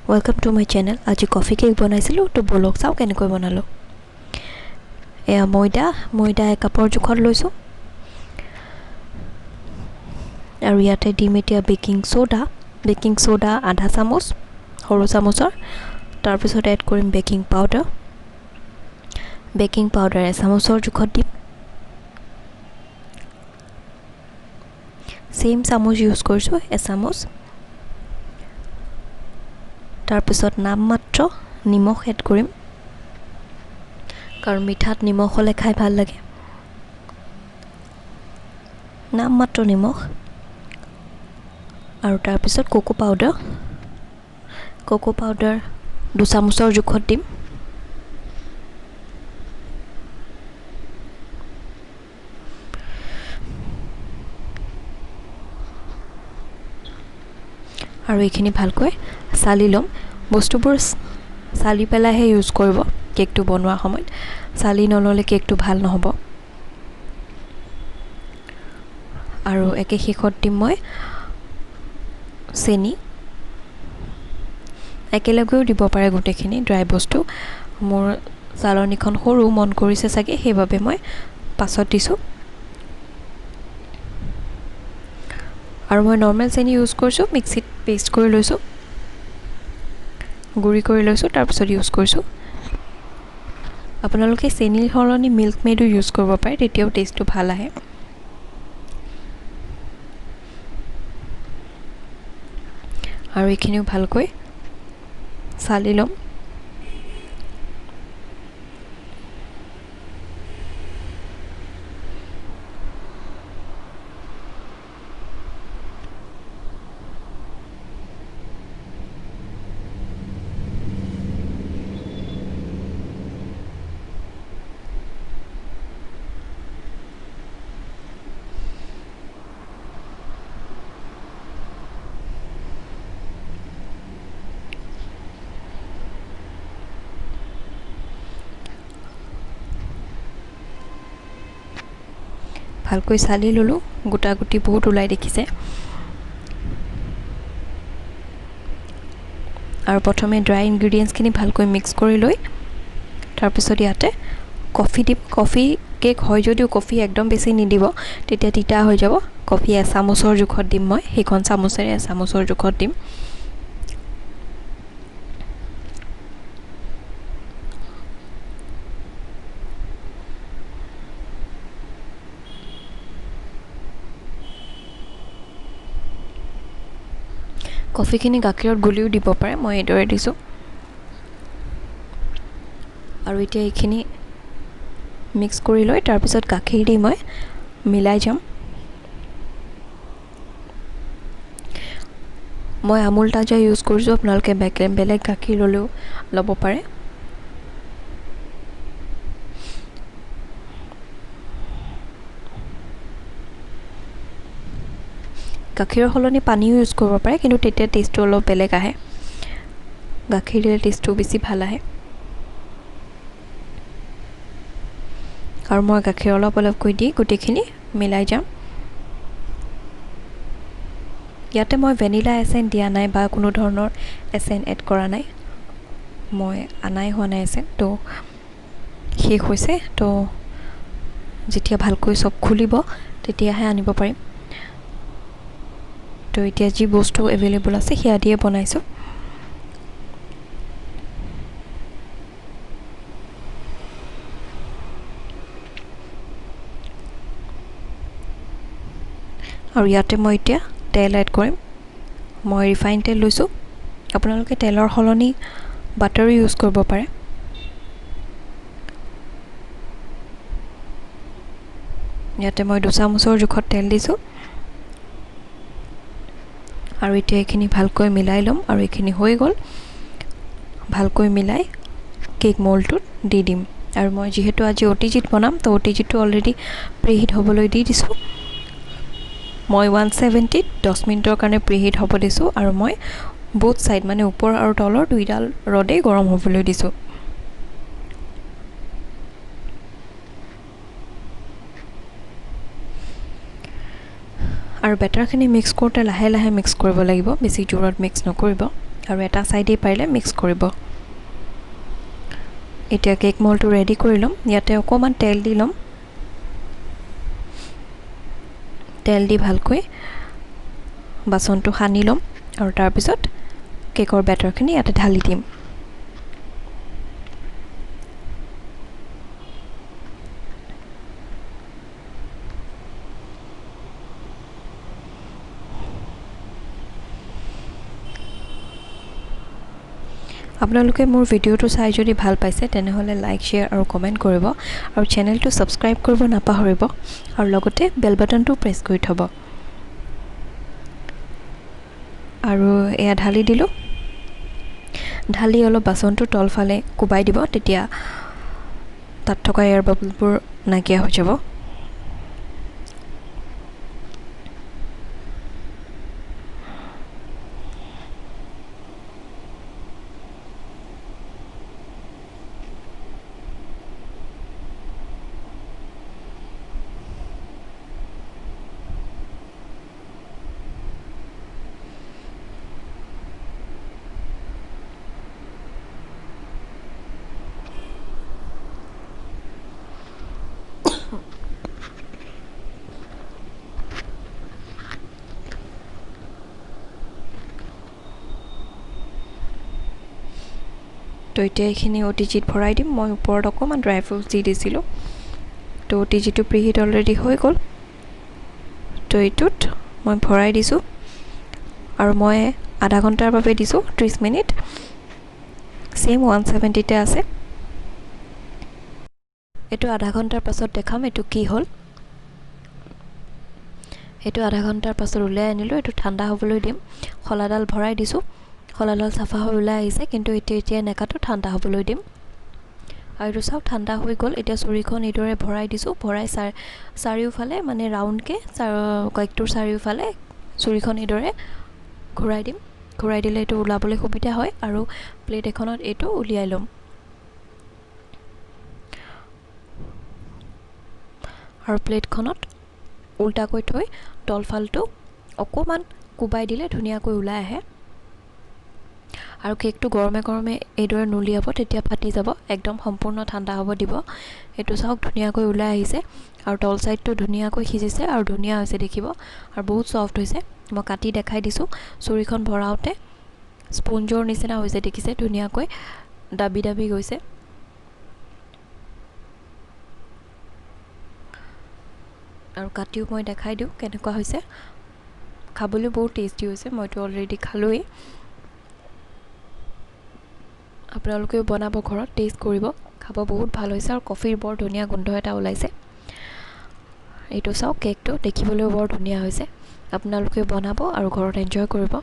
Welcome to my channel. আজি coffee cake বনাইছিলোঁ, তো ব'লক চাওঁ কেনেকৈ বনালোঁ। এয়া ময়দা একাপৰ জোখত লৈছোঁ আৰু ইয়াতে দিম এতিয়া বেকিং ছ'ডা। বেকিং ছ'ডা আধা চামুচ, সৰু চামুচৰ। তাৰপিছত এড কৰিম বেকিং পাউডাৰ। বেকিং পাউডাৰ এচামুচৰ জোখত দিম। ছেইম চামুচ ইউজ কৰিছোঁ, এচামুচ। তাৰপিছত নামমাত্ৰ নিমখ এড কৰিম, কাৰণ মিঠাত নিমখ হ'লে খাই ভাল লাগে। নামমাত্ৰ নিমখ। আৰু তাৰপিছত কোকো পাউডাৰ, কোকো পাউডাৰ দুচামুচৰ জোখত দিম। আৰু এইখিনি ভালকৈ চালি ল'ম। বস্তুবোৰ চালি পেলাইহে ইউজ কৰিব কেকটো বনোৱাৰ সময়ত, চালি নল'লে কেকটো ভাল নহ'ব। আৰু একে শেষত দিম মই চেনি। একেলগেও দিব পাৰে গোটেইখিনি ড্ৰাই বস্তু। মোৰ চালনীখন সৰু, মন কৰিছে চাগে, সেইবাবে মই পাছত দিছোঁ। আৰু মই নৰ্মেল চেনি ইউজ কৰিছোঁ, মিক্সিত পেষ্ট কৰি লৈছোঁ, গুড়ি কৰি লৈছোঁ, তাৰপিছত ইউজ কৰিছোঁ। আপোনালোকে চেনিৰ সলনি মিল্ক মেডো ইউজ কৰিব পাৰে, তেতিয়াও টেষ্টটো ভাল আহে। আৰু এইখিনিও ভালকৈ চালি ল'ম। ভালকৈ চালি ল'লোঁ, গোটা গুটি বহুত ওলাই দেখিছে। আৰু প্ৰথমে ড্ৰাই ইনগ্ৰিডিয়েণ্টছখিনি ভালকৈ মিক্স কৰি লৈ তাৰপিছত ইয়াতে কফি দিম। কফি কেক হয় যদিও কফি একদম বেছি নিদিব, তেতিয়া তিতা হৈ যাব। কফি এচামুচৰ জোখত দিম মই, সেইখন চামুচেৰে এচামুচৰ জোখত দিম। কফিখিনি গাখীৰত গুলিও দিব পাৰে, মই এইদৰে দিছোঁ। আৰু এতিয়া এইখিনি মিক্স কৰি লৈ তাৰপিছত গাখীৰ দি মই মিলাই যাম। মই আমুল তাজা ইউজ কৰিছোঁ, আপোনালোকে বেলেগ গাখীৰ ল'লেও ল'ব পাৰে। গাখীৰৰ সলনি পানীও ইউজ কৰিব পাৰে, কিন্তু তেতিয়া টেষ্টটো অলপ বেলেগ আহে। গাখীৰ দিলে টেষ্টটো বেছি ভাল আহে। আৰু মই গাখীৰ অলপ অলপকৈ দি গোটেইখিনি মিলাই যাম। ইয়াতে মই ভেনিলা এচেণ্ট দিয়া নাই বা কোনো ধৰণৰ এচেণ্ট এড কৰা নাই, মই আনাই হোৱা নাই এচেণ্ট, তো শেষ হৈছে। তো যেতিয়া ভালকৈ চব খুলিব তেতিয়াহে আনিব পাৰিম। তো এতিয়া যি বস্তু এভেইলেবল আছে সেয়া দিয়ে বনাইছোঁ। আৰু ইয়াতে মই এতিয়া তেল এড কৰিম। মই ৰিফাইন তেল লৈছোঁ, আপোনালোকে তেলৰ সলনি বাটাৰো ইউজ কৰিব পাৰে। ইয়াতে মই দুচামুচৰ জোখত তেল দিছোঁ। আৰু এতিয়া এইখিনি ভালকৈ মিলাই ল'ম। আৰু এইখিনি হৈ গ'ল, ভালকৈ মিলাই কেক মল্ডটোত দি দিম। আৰু মই যিহেতু আজি অ' টি জিত বনাম, তো অ' টি জিটো অলৰেডি প্ৰিহিট হ'বলৈ দি দিছোঁ। মই 170ত 10 মিনিটৰ কাৰণে প্ৰিহিট হ'ব দিছোঁ। আৰু মই বোথ ছাইড মানে ওপৰ আৰু তলৰ দুইডাল ৰ'দেই গৰম হ'বলৈ দিছোঁ। আৰু বেটাৰখিনি মিক্স কৰোঁতে লাহে লাহে মিক্স কৰিব লাগিব, বেছি জোৰত মিক্স নকৰিব। আৰু এটা ছাইডেই পাৰিলে মিক্স কৰিব। এতিয়া কেক মলটো ৰেডি কৰি ল'ম। ইয়াতে অকণমান তেল দি ল'ম। তেল দি ভালকৈ বাচনটো সানি ল'ম আৰু তাৰপিছত কেকৰ বেটাৰখিনি ইয়াতে ঢালি দিম। আপোনালোকে মোৰ ভিডিঅ'টো চাই যদি ভাল পাইছে তেনেহ'লে লাইক, শ্বেয়াৰ আৰু কমেণ্ট কৰিব আৰু চেনেলটো ছাবস্ক্ৰাইব কৰিব নাপাহৰিব আৰু লগতে বেল বাটনটো প্ৰেছ কৰি থ'ব। আৰু এয়া ঢালি দিলোঁ। ঢালি অলপ বাচনটো তলফালে কোবাই দিব, তেতিয়া তাত থকা এয়াৰ বাবলবোৰ নাইকিয়া হৈ যাব। তো এতিয়া এইখিনি অ' টি জিত ভৰাই দিম। মই ওপৰত অকণমান ড্ৰাই ফ্ৰুটছ দি দিছিলোঁ। তো অ' টি জিটো প্ৰিহিট অলৰেডি হৈ গ'ল। তো এইটোত মই ভৰাই দিছোঁ আৰু মই আধা ঘণ্টাৰ বাবে দিছোঁ, 30 মিনিট। ছেইম 170তে আছে। এইটো আধা ঘণ্টাৰ পাছত দেখাম এইটো কি হ'ল। এইটো আধা ঘণ্টাৰ পাছত উলিয়াই আনিলোঁ। এইটো ঠাণ্ডা হ'বলৈ দিম। শলাডাল ভৰাই দিছোঁ। শলাডাল চাফা হৈ ওলাই আহিছে, কিন্তু এতিয়া নেকাটো, ঠাণ্ডা হ'বলৈ দিম। আৰু এইটো চাওক ঠাণ্ডা হৈ গ'ল। এতিয়া চুৰিখন এইদৰে ভৰাই দিছোঁ। ভৰাই চাৰিওফালে মানে ৰাউণ্ডকৈ কেকটোৰ চাৰিওফালে চুৰিখন এইদৰে ঘূৰাই দিম। ঘূৰাই দিলে এইটো ওলাবলৈ সুবিধা হয় আৰু প্লেট এখনত এইটো উলিয়াই ল'ম। আৰু প্লেটখনত উল্টাকৈ থৈ তলফালটো অকণমান কোবাই দিলে ধুনীয়াকৈ ওলাই আহে। আৰু কেকটো গৰমে গৰমে এইদৰে নুলিয়াব, তেতিয়া ফাটি যাব। একদম সম্পূৰ্ণ ঠাণ্ডা হ'ব দিব। এইটো চাওক ধুনীয়াকৈ ওলাই আহিছে আৰু তল ছাইডটো ধুনীয়াকৈ সিজিছে আৰু ধুনীয়া হৈছে দেখিব আৰু বহুত ছফ্ট হৈছে। মই কাটি দেখাই দিছোঁ। চুৰিখন ভৰাওঁতে স্পঞ্জৰ নিচিনা হৈছে, দেখিছে ধুনীয়াকৈ দাবি দাবি গৈছে। আৰু কাটিও মই দেখাই দিওঁ কেনেকুৱা হৈছে। খাবলৈ বহুত টেষ্টি হৈছে, মইতো অলৰেডি খালোঁৱেই। আপোনালোকেও বনাব ঘৰত, টেষ্ট কৰিব, খাব বহুত ভাল হৈছে। আৰু কফিৰ বৰ ধুনীয়া গোন্ধ এটা ওলাইছে। এইটো চাওক কেকটো দেখিবলৈও বৰ ধুনীয়া হৈছে। আপোনালোকেও বনাব আৰু ঘৰত এনজয় কৰিব।